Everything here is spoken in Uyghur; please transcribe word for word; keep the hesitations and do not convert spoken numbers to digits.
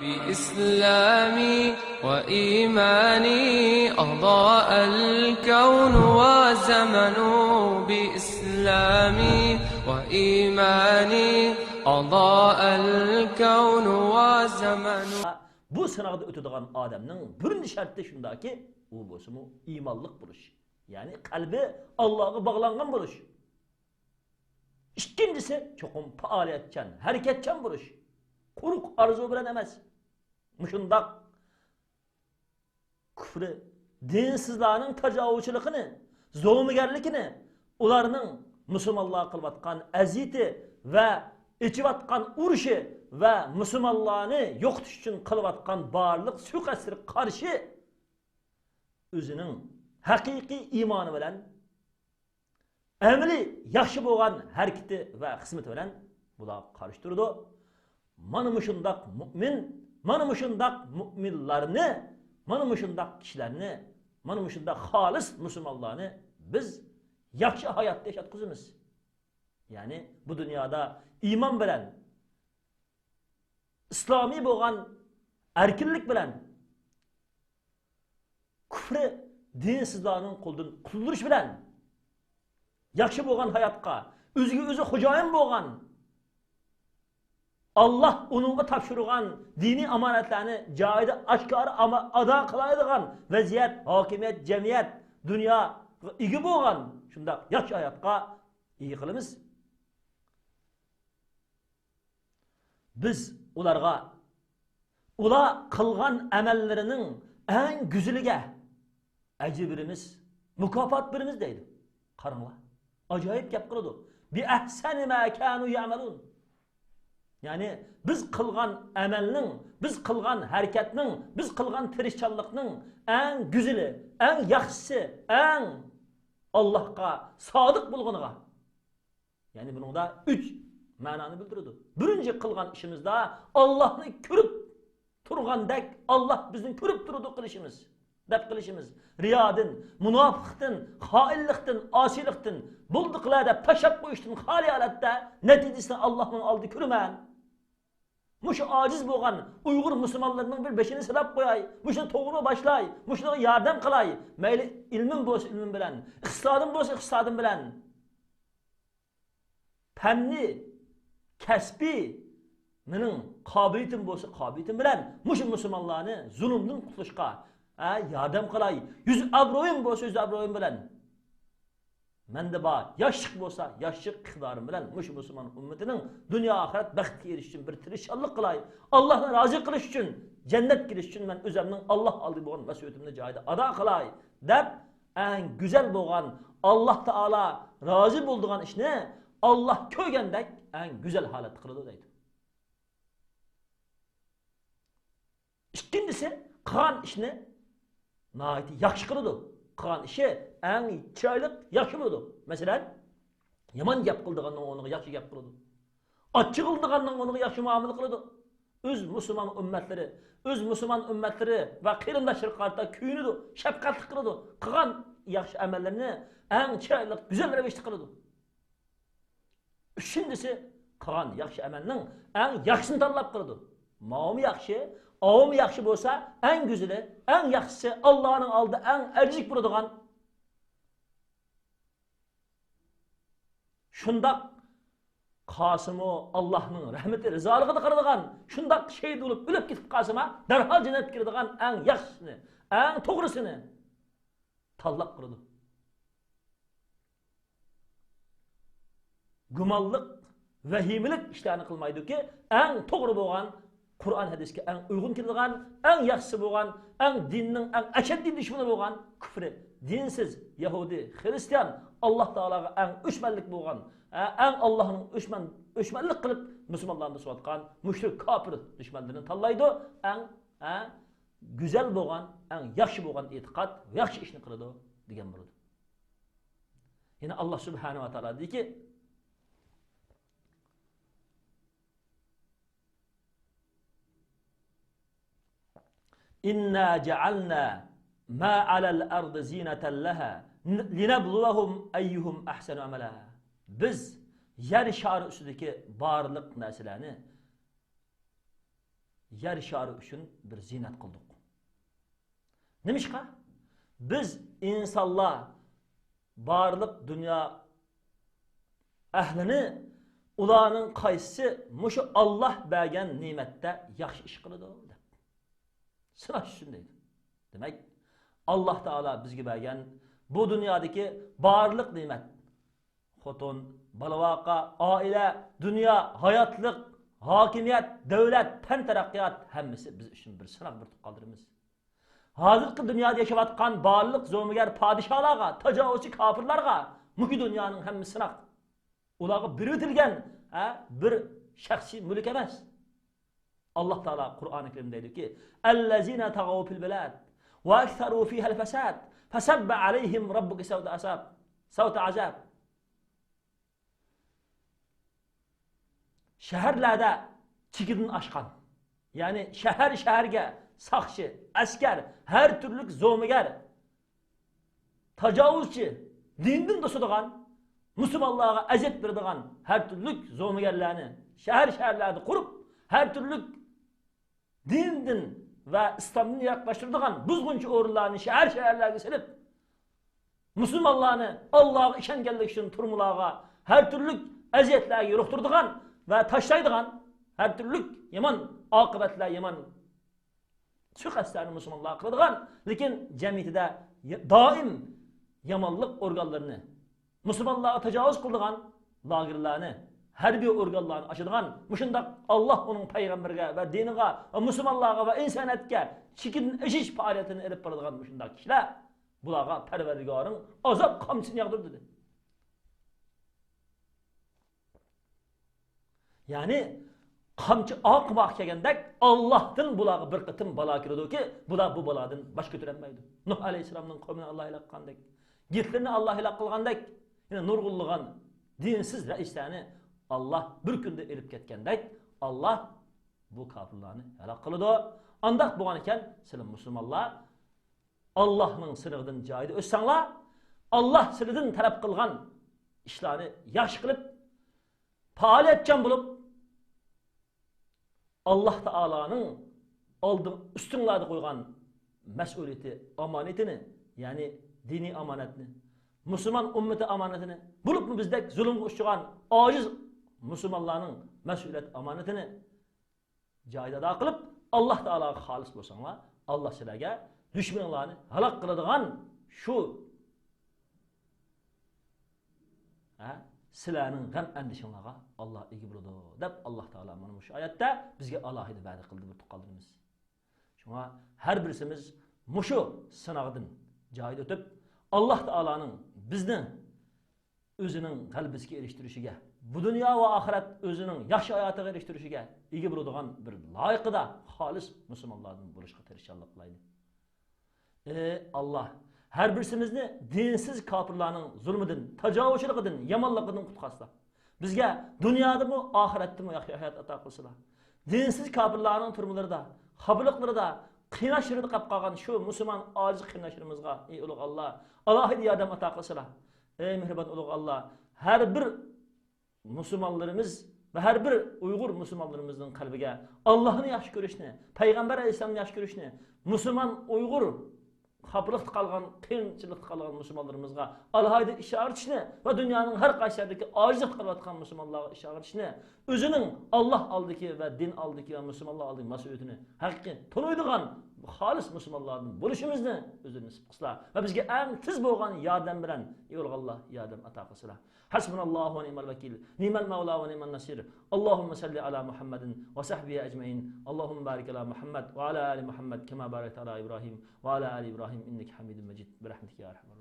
بإسلامي وإيماني أضاء الكون وزمن. بإسلامي وإيماني أضاء الكون وزمن. بۇ سىناقتا ئۆتىدىغان ئادەمنىڭ بىرىنچى شەرتى شۇنداكى، ئۇ بولسىمۇ ئىمانلىق بولۇش. يەنى قەلبى ئاللاغا باغلانغان بولۇش. ئىككىنچىسى، چوقۇم پائالىيەتچان، ھەرىكەتچان بولۇش. قۇرۇق ئارزۇ بىلەن ئەمەس. مۇشۇنداق كۇفرى، دىنسىزلارنىڭ تاجاۋۇزچىلىقىنى، زومىگەرلىكىنى، ئۇلارنىڭ مۇسۇلمانلارغا قىلىۋاتقان ئەزىيىتى ۋە ئېچىۋاتقان ئۇرۇشى ۋە مۇسۇلمانلارنى يوقىتىش ئۈچۈن قىلىۋاتقان بارلىق سۇيىقەستلىرىگە قارشى ئۆزىنىڭ ھەقىقىي ئىمانى بىلەن، ئەمەلىي ياخشى بولغان ھەرىكىتى ۋە خىزمىتى بىلەن بۇلارغا قارشى تۇرىدۇ. مانا مۇشۇنداق مۇئمىن، مانا مۇشۇنداق مۇئمىنلارنى، مانا مۇشۇنداق كىشىلەرنى، مانا مۇشۇنداق خالىس مۇسۇلمانلارنى بىز ياخشى ھاياتتا ياشاتقۇزىمىز. يەنى بۇ دۇنيادا ئىمان بىلەن، ئىسلامىي بولغان ئەركىنلىك بىلەن، كۇفرى، دىنسىزلارنىڭ قولىدىن قۇتۇلدۇرۇش بىلەن، ياخشى بولغان ھاياتقا، ئۆزىگە ئۆزى خوجايىن بولغان، ئاللاھ ئۇنىڭغا تاپشۇرغان دىنىي ئامانەتلەرنى جايىدا ئاشكارا ئاما-، ئادا قىلالايدىغان ۋەزىيەت، ھاكىمىيەت، جەمئىيەت، دۇنياغا ئىگە بولغان شۇنداق ياخشى ھاياتقا ئىگە قىلىمىز. بىز ئۇلارغا ئۇلار قىلغان ئەمەللىرىنىڭ ئەڭ گۈزىلىگە ئەجىر بېرىمىز، مۇكاپات بېرىمىز دەيدۇ. قاراڭلار، ئاجايىپ گەپ قىلىدۇ. بىئەھسەنى ما كانۇ يەئمەلۇن. يەنى بىز قىلغان ئەمەلنىڭ، بىز قىلغان ھەرىكەتنىڭ، بىز قىلغان تىرىشچانلىقنىڭ ئەڭ گۈزىلى، ئەڭ ياخشىسى، ئەڭ ئاللاھقا سادىق بولغىنىغا. يەنى بۇنىڭدا ئۈچ مەنانى بىلدۈرىدۇ. بىرىنچى، قىلغان ئىشىمىزدا ئاللاھنى كۆرۈپ تۇرغاندەك، ئاللاھ بىزنى كۆرۈپ تۇرىدۇ قىلىشىمىز، دەپ قىلىشىمىز. رىيادىن، مۇناپىقلىقتىن، خائىنلىقتىن، ئاسىيلىقتىن، بولدى قىلە دەپ تاشلاپ قويۇشتىن خالىي ھالەتتە، نەتىجىسىنى ئاللاھنىڭ ئالدىدا كۆرىمەن. مۇشۇ ئاجىز بولغان ئۇيغۇر مۇسۇلمانلىرىنىڭ بىر بېشىنى سىلاپ قوياي، مۇشۇنى توغرا باشلاي، مۇشۇنىڭغا ياردەم قىلاي. مەيلى ئىلمىم بولسا ئىلمىم بىلەن، ئىقتىسادىم بولسا ئىقتىسادىم بىلەن. پەننى، كەسپى، مېنىڭ قابىلىيىتىم بولسا قابىلىيىتىم بىلەن مۇشۇ مۇسۇلمانلارنى زۇلۇمدىن قۇتۇلۇشقا، ھە، ياردەم قىلاي. يۈز ئابرۇيۇم بولسا يۈز ئابرۇيۇم بىلەن. مەندە بار ياشلىق بولسا ياشلىق ئىقتىدارىم بىلەن مۇشۇ مۇسۇلمان ئۈممىتىنىڭ دۇنيا ئاخىرەت بەختىگە ئېرىشىش ئۈچۈن بىر تىرىشچانلىق قىلاي. ئاللاھنى رازى قىلىش ئۈچۈن، جەننەتكە كىرىش ئۈچۈن مەن ئۆزەمنىڭ ئاللاھ ئالدىدا بولغان مەسئۇلىيىتىمنى جايىدا ئادا قىلاي، دەپ، ئەڭ گۈزەل بولغان، ئاللاھ تائالا رازى بولىدىغان ئىشنى، ئاللاھ كۆرگەندەك ئەڭ گۈزەل ھالەتتە قىلىدۇ دەيدۇ. ئىككىنچىسى، قىلغان ئىشنى ناھايىتى ياخشى قىلىدۇ. قىلغان ئىشى ئەڭ چىرايلىق، ياخشى بولىدۇ. مەسىلەن، يامان گەپ قىلىدىغاننىڭ ئورنىغا ياخشى گەپ قىلىدۇ. ئاچچىق قىلىدىغاننىڭ ئورنىغا ياخشى مۇئامىلە قىلىدۇ. ئۆز مۇسۇلمان ئۈممەتلىرى، ئۆز مۇسۇلمان ئۈممەتلىرى ۋە قېرىنداشلىرىغا قارىتا كۆيۈنىدۇ، شەپقەتلىك قىلىدۇ. قىلغان ياخشى ئەمەللىرىنى ئەڭ چىرايلىق، گۈزەل رەۋىشتە قىلىدۇ. ئۈچىنچىسى، قىلغان ياخشى ئەمەلنىڭ ئەڭ ياخشىسىنى تاللاپ قىلىدۇ. ماۋۇمۇ ياخشى، ئاۋۇمۇ ياخشى بولسا، ئەڭ گۈزىلى، ئەڭ ياخشىسى، ئاللانىڭ ئالدىدا ئەڭ ئەرزىيلىك بولىدىغان. شۇنداق قالسىمۇ، ئاللانىڭ رەھمىتى، رىزالىقىدا قالىدىغان، شۇنداق شېھىت بولۇپ ئۆلۈپ كېتىپ قالسىمۇ، دەرھال جەننەتكە كىرىدىغان ئەڭ ياخشىسىنى، ئەڭ توغرىسىنى تاللاپ قىلىدۇ. گۇمانلىق، ۋەھىمىلىك ئىشلارنى قىلمايدۇكى، ئەڭ توغرا بولغان، قۇرئان ھەدىسكە ئەڭ ئۇيغۇن كېلىدىغان، ئەڭ ياخشىسى بولغان، ئەڭ دىننىڭ ئەڭ ئەشەددىي دۈشمىنى بولغان كۇفرى، دىنسىز، يەھۇدىي، خىرىستىيان، ئاللا تائالاغا ئەڭ ئۆچمەنلىك بولغان، ئە، ئەڭ ئاللانىڭ ئۆچمەن، ئۆچمەنلىك قىلىپ مۇسۇلمانلارنى توسۇۋاتقان مۇشرىك، كاپىر دۈشمەنلىرىنى تاللايدۇ. ئەڭ، ئە، گۈزەل بولغان، ئەڭ ياخشى بولغان ئېتىقاد، ياخشى ئىشنى قىلىدۇ دېگەن بولىدۇ. يەنە ئاللا سۇبھانەھۇ ۋە تائالا دېدىكى، إنا جعلنا ما على الأرض زينة لها لنبلوهم أيهم أحسن عملا. بىز يەر شارى ئۈستىدىكى بارلىق نەرسىلەرنى يەر شارى ئۈچۈن بىر زىننەت قىلدۇق. نېمىشقا؟ بىز ئىنسانلار بارلىق دۇنيا ئەھلىنى، ئۇلارنىڭ قايسىسى مۇشۇ ئاللاھ بەرگەن نېمەتتە ياخشى ئىش قىلىدۇ دەپ سىناش ئۈچۈن دەيدۇ. دېمەك، ئاللاھ تائالا بىزگە بەرگەن بۇ دۇنيادىكى بارلىق نېمەت، خوتۇن، بالا-ۋاقا، ئائىلە، دۇنيا، ھاياتلىق، ھاكىمىيەت، دۆلەت، پەن تەرەققىيات، ھەممىسى بىز ئۈچۈن بىر سىناق، بىر تۇغقانلىرىمىز. ھازىرقى دۇنيادا ياشاۋاتقان بارلىق زومىگەر پادىشاھلارغا، تاجاۋۇزچى كاپىرلارغا مۇشۇ دۇنيانىڭ ھەممىسى سىناق. ئۇلارغا بېرىۋېتىلگەن، ھە، بىر شەخسىي مۈلۈك ئەمەس. ئاللاھ تائالا قۇرئانى كەرىمدە دەيدۇكى، الذين طغوا في البلاد وأكثروا فيها الفساد فصب عليهم ربك سوط عذاب، سوط عذاب. شەھەرلەردە چېكىدىن ئاشقان، يەنى شەھەر-شەھەرگە ساقچى، ئەسكەر، ھەر تۈرلۈك زومىگەر، تاجاۋۇزچى، دىندىن توسىدىغان، مۇسۇلمانلارغا ئەزىيەت بېرىدىغان ھەر تۈرلۈك زومىگەرلەرنى شەھەر-شەھەرلەردە قۇرۇپ، ھەر تۈرلۈك دىندىن ۋە ئىسلامدىن يىراقلاشتۇرىدىغان بۇزغۇنچى ئورۇنلارنى شەھەر-شەھەرلەرگە سېلىپ، مۇسۇلمانلارنى ئاللاغا ئىشەنگەنلىكى ئۈچۈن تۈرمىلارغا، ھەر تۈرلۈك ئەزىيەتلەرگە يولۇقتۇرىدىغان ۋە تاشلايدىغان، ھەر تۈرلۈك يامان ئاقىۋەتلەر، يامان سۇيىقەستلەرنى مۇسۇلمانلارغا قىلىدىغان، لېكىن جەمئىيىتىدە دائىم يامانلىق ئورگانلىرىنى، مۇسۇلمانلارغا تاجاۋۇز قىلىدىغان لاگېرلارنى، ھەربىي ئورگانلارنى ئاچىدىغان، مۇشۇنداق ئاللاھ ئۇنىڭ پەيغەمبىرىگە ۋە دىنىغا ۋە مۇسۇلمانلارغا ۋە ئىنسانىيەتكە چېكىدىن ئېشىش پائالىيىتىنى ئېلىپ بارىدىغان مۇشۇنداق كىشىلەر، بۇلارغا پەرۋەردىگارىڭ ئازاب قامچىسىنى ياغدۇر، دېدى. يەنى قامچى ئاقىماققا كەلگەندەك، ئاللاھتىن بۇلارغا بىر قېتىم بالا كېلىدۇكى، بۇلار بۇ بالادىن باش كۆتۈرەلمەيدۇ. نۇھ ئەلەيھىسسالامنىڭ قومىنى ئاللاھ ھالاك قىلغاندەك، گىتلېرنى ئاللاھ ھالاك قىلغاندەك، يەنە نۇرغۇنلىغان دىنسىز رەئىسلەرنى ئاللاھ بىر كۈندە ئېلىپ كەتكەندەك، ئاللاھ بۇ كاپىرلارنى ھالاك قىلىدۇ. ئانداق بولغان ئىكەن، سىلەر مۇسۇلمانلار ئاللاھنىڭ سىنىقىدىن جايىدا ئۆتسەڭلار، ئاللاھ سىلەردىن تەلەپ قىلغان ئىشلارنى ياخشى قىلىپ، پائالىيەتچان بولۇپ، ئاللاھ تائالانىڭ ئالدىڭ، ئۈستۈڭلاردا قويغان مەسئۇلىيىتى، ئامانىتىنى، يەنى دىنىي ئامانەتنى، مۇسۇلمان ئۈممىتى ئامانىتىنى، بولۇپمۇ بىزدەك زۇلۇمغا ئۇچرىغان ئاجىز مۇسۇلمانلارنىڭ مەسئۇلىيەت ئامانىتىنى جايىدا ئادا قىلىپ، ئاللاھ تائالاغا خالىس بولساڭلار، ئاللاھ سىلەرگە دۈشمىنىڭلارنى ھالاك قىلىدىغان شۇ، ھە، سىلەرنىڭ غەم ئەندىشىڭلارغا ئاللاھ ئىگە بولىدۇ، دەپ ئاللاھ تائالا مانا مۇشۇ ئايەتتە بىزگە ئالاھىدە ۋەدە قىلدى، بىر تۇغقانلىرىمىز. شۇڭا ھەر بىرسىمىز مۇشۇ سىناقدىن جايىدا ئۆتۈپ، ئاللاھ تائالانىڭ بىزنى ئۆزىنىڭ غەلىبىسىگە ئېرىشتۈرۈشىگە، بۇ دۇنيا ۋە ئاخىرەت ئۆزىنىڭ ياخشى ھاياتىغا ئېرىشتۈرۈشىگە ئىگە بولىدىغان بىر لايىقىدا خالىس مۇسۇلمانلاردىن بولۇشقا تىرىشچانلىق قىلايلى. ئى ئاللاھ، ھەر بىرسىمىزنى دىنسىز كاپىرلارنىڭ زۇلمىدىن، تاجاۋۇزچىلىقىدىن، يامانلىقىدىن قۇتقارسىلا. بىزگە دۇنيادىمۇ، ئاخىرەتتىمۇ ياخشى ھايات ئاتا قىلسىلا. دىنسىز كاپىرلارنىڭ تۈرمىلىرىدە، خاپىلىقلىرىدا، قىيناشلىرىدا قاپ قالغان شۇ مۇسۇلمان ئاجىز قېرىنداشلىرىمىزغا، ئى ئۇلۇغ ئاللاھ، ئالاھىدە ياردەم ئاتا قىلسىلا. ئى مېھرىبان ئۇلۇغ ئاللاھ، ھەر بىر مۇسۇلمانلىرىمىز ۋە ھەر بىر ئۇيغۇر مۇسۇلمانلىرىمىزنىڭ قەلبىگە ئاللاھنى ياخشى كۆرۈشنى، پەيغەمبەر ئەلەيھىسسالامنى ياخشى كۆرۈشنى، مۇسۇلمان ئۇيغۇر خاپىلىقتا قالغان، قىيىنچىلىقتا قالغان مۇسۇلمانلىرىمىزغا ئالاھىدە ئىش ئاغرىتىشنى ۋە دۇنيانىڭ ھەر قايسى يەردىكى ئاجىزلىقتا قېلىۋاتقان مۇسۇلمانلارغا ئىش ئاغرىتىشنى، ئۆزىنىڭ ئاللاھ ئالدىدىكى ۋە دىن ئالدىدىكى ۋە مۇسۇلمانلار ئالدىدىكى مەسئۇلىيىتىنى ھەقىقىي تونۇيدىغان خالىس مۇسۇلمانلاردىن بولۇشىمىزنى ئۆزلىرى نېسىپ قىلسىلا ۋە بىزگە ئەڭ تېز بولغان ياردەم بىلەن، ئى ئۇلۇغ ئاللاھ، ياردەم ئاتا قىلسىلا. حسبنا الله ونعم الوكيل، نعم المولى ونعم النصير. اللهم صل على محمد وصحبه أجمعين. اللهم بارك على محمد وعلى آل محمد كما باركت على إبراهيم وعلى آل إبراهيم إنك حميد مجيد. برحمتك يا أرحم الراحمين.